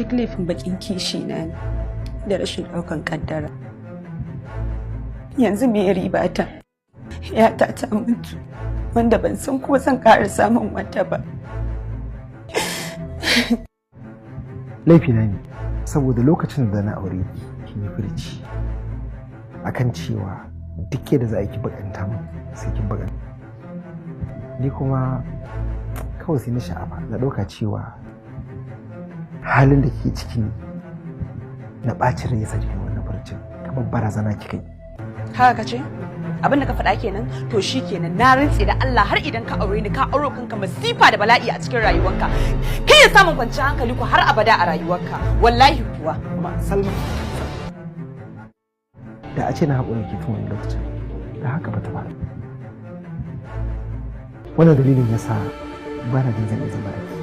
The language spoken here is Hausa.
Duk laifin bakin kishi na ne da rashin ɗaukan kaddara. Yanzu me riba ta? 'Yata ta mutu, wanda ban san ko zan ƙara samun wata ba. Laifina ne, saboda lokacin da na aure ki, kin yi furci akan cewa duk da za a yi ki bakanta min sai kin bakanta ni. Kuma kawai sai na sha'afa, na ɗauka cewa halin da ke ciki ne na ɓacin rai yasa kika wannan furcin, kamar barazana kika yi. Haka ka ce? Abin da ka faɗa kenan? To shi kenan, na rantse da Allah, har idan ka aure ni, ka auro kanka masifa da bala'i a cikin rayuwanka. Kai ya samun kwanciyar hankali ku har abada a rayuwarka. Wallahi kuwa. Amma Salma, da a ce na haƙura ke tun wani lokacin, da haka ba ta faru. Wannan dalilin ya sa ba na jin zan iya zama da ke.